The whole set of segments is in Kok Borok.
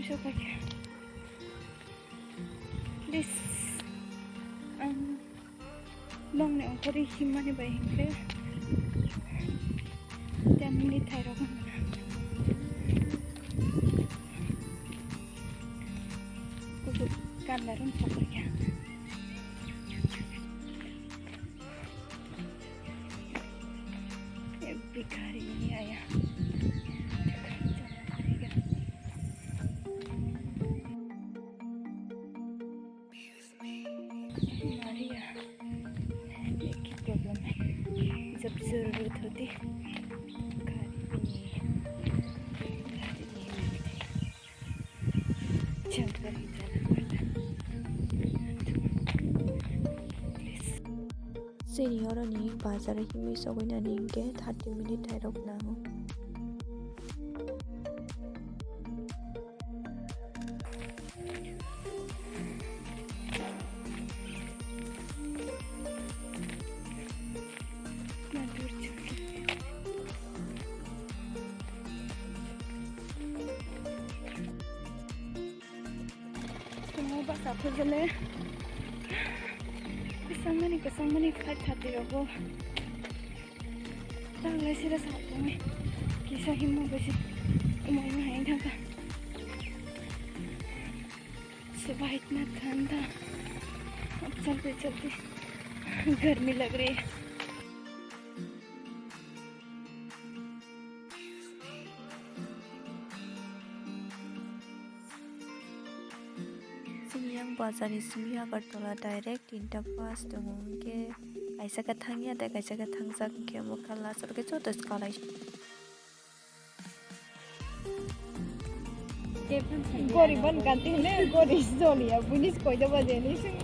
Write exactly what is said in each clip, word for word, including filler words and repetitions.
Chokakhe. This, ang nongni ongkhorwi himmani bai hinkhe ten minute thairok wngkha. Kubui ganda room sokphaikha. Bhikhari ni aya. Maria, ये क्या प्रॉब्लम है? जब जरूरत होती, गाड़ी भी नहीं है, गाड़ी नहीं मिलती। जंगल ही जाना पड़ता। Chini oroni bazar himwi sogwi nani hinkhe thirty minute thairok nango. Tongo basa phajale. Kwchangmani, kwchangmani five thirty rogo. Tanglai sira sa tongwi. Kisa himma bwsi. Umai ma hai thangkha. सुबह इतना ठंडा, अब चलते चलते गर्मी लग रही है। Sini yang bazar ni simi Agartala direct tinta bus tongo, hwnkhe kaisa khe thangya tei kaisa khe thangjak, hwnkhe omo khe last o khe joto swkalai. Gori ban kanti hene gori joliya, bunis koida baje ni sing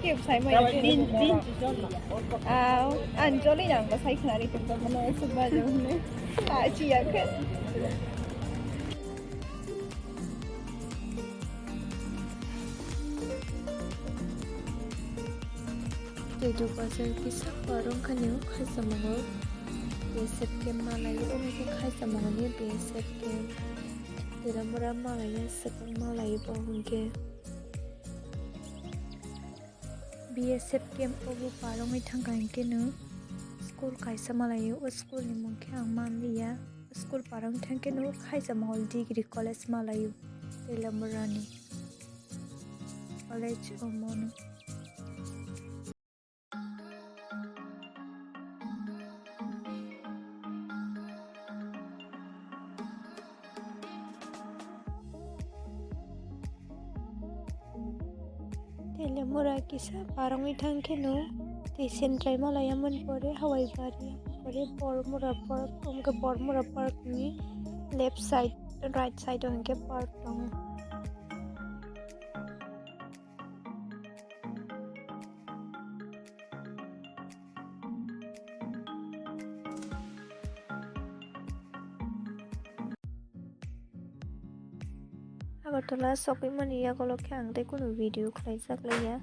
kep sai mai. Din, din joliya. Ah, an joli nang ba sai khna ri tum ba mano su baje hene. Ah, chiya khe. Tei do bazar kisa barong khanio khaisamungo B S F camp malai omo khe khaisamungo ni B S F camp. Telamura malai ya swkang malai bo hwnkhe. B S F camp o bo barongwi thangkha hwnkhe no school kaisa malai o, o school ni mung khe ang manliya. School barong thangkhe no khaisamungo degree college malai o Telamura ni. College omono. Telamura kisa barongwi thangkhe no tei sentrai malai amoni pore Hawai bari, pore Bormura Park, omkhe Bormura Park ni left side, right side o hwnkhe park tongo. Agartala sogwi mani yagulo khe ang tei kunu video khlaijak laiya.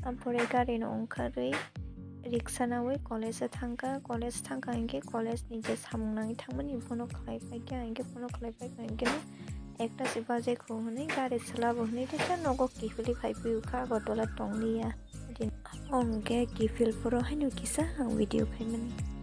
Ampore gari no ongkharwi riksa nawi college o thangkha. College thangkha hinkhe college ni je samung nangwi thangmani bono khlai paikha hinkhe, bono khlai paikha hinkhe no ekta se bajaikho hwnwi gari chwla bo hwnwi tei nogo kiphilwi phaiphiyokha Agartala tongliya. Ongkhe kiphil phuru haino kisa ang video khaimani.